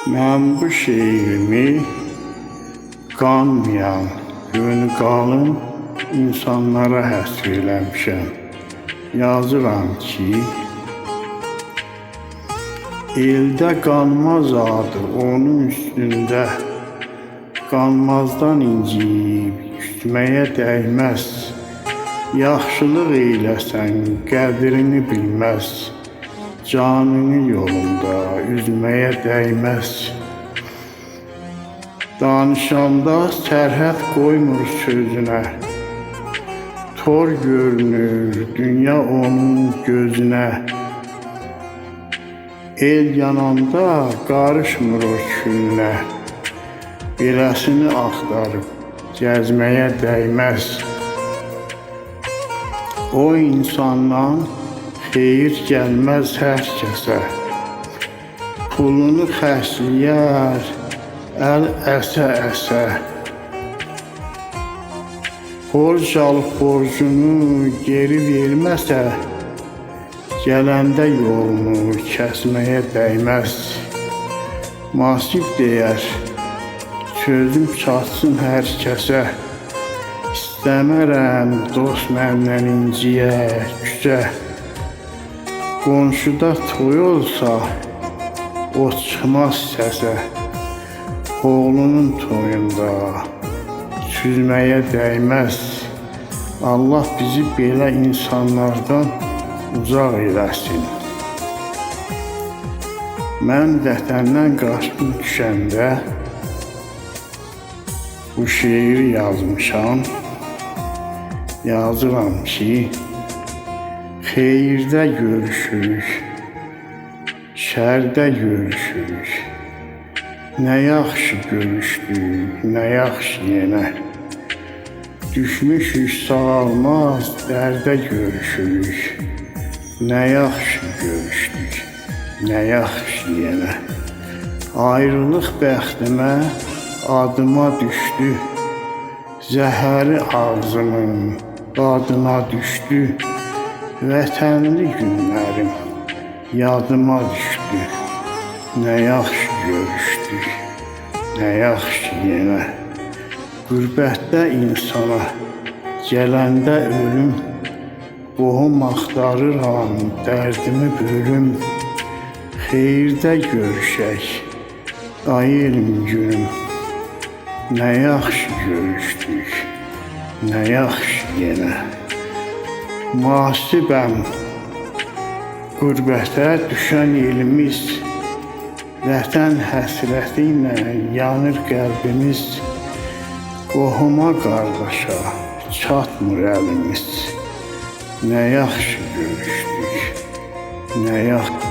Mən bu şeirimi qanmayan, gönü qalın insanlara həsr eləmişəm. Yazıram ki, eldə qanmaz adı onun üstündə, qanmazdan inciyib küsməyə dəyməz. Yaxşılıq eyləsən, qədrini bilməz. Canını yolunda üzməyə dəyməz. Danışanda sərhəd qoymur sözünə. Tor görünür dünya onun gözünə. El yananda qarışmır o külünə. Beləsini axtarıb gəzməyə dəyməz. O insandan xeyir gəlməz hər kəsə. Pulunu xərcləyər, əl əsə-əsə. Borc alıb borcunu geri verməsə, gələndə yolunu kəsməyə dəyməz. Masib deyər, sözüm çatsın hər kəsə. İstəmərəm dost məndən inciyə, küsə. Qonşuda toy olsa, o çıxmaz səsə. Oğlunun toyunda süzməyə dəyməz. Allah bizi belə insanlardan uzaq eləsin. Mən vətəndən qaçdım düşəndə bu şeiri yazmışam. Yazıram ki, xeyirdə görüşürük, şərdə görüşürük. Nə yaxşı görüşdük, nə yaxşı yenə. Düşmüşük sağalmaz dərdə görüşürük. Nə yaxşı görüşdük, nə yaxşı yenə. Ayrılıq bəxtimə, adıma düşdü. Zəhəri ağzımın dadına düşdü. Vətənli günlərim yadıma düşdü. Nə yaxşı görüşdük, nə yaxşı yenə. Qürbətdə insana gələndə ölüm, qohum axtarıram, dərdimi bölüm. Xeyirdə görüşək, ay elim günüm. Nə yaxşı görüşdük, nə yaxşı yenə. Mühasibəm, qürbətə düşən elimiz, vətən həsrəti ilə yanır qəlbimiz. Qohuma, qardaşa çatmır əlimiz. Nə yaxşı görüşdük, nə yaxşı.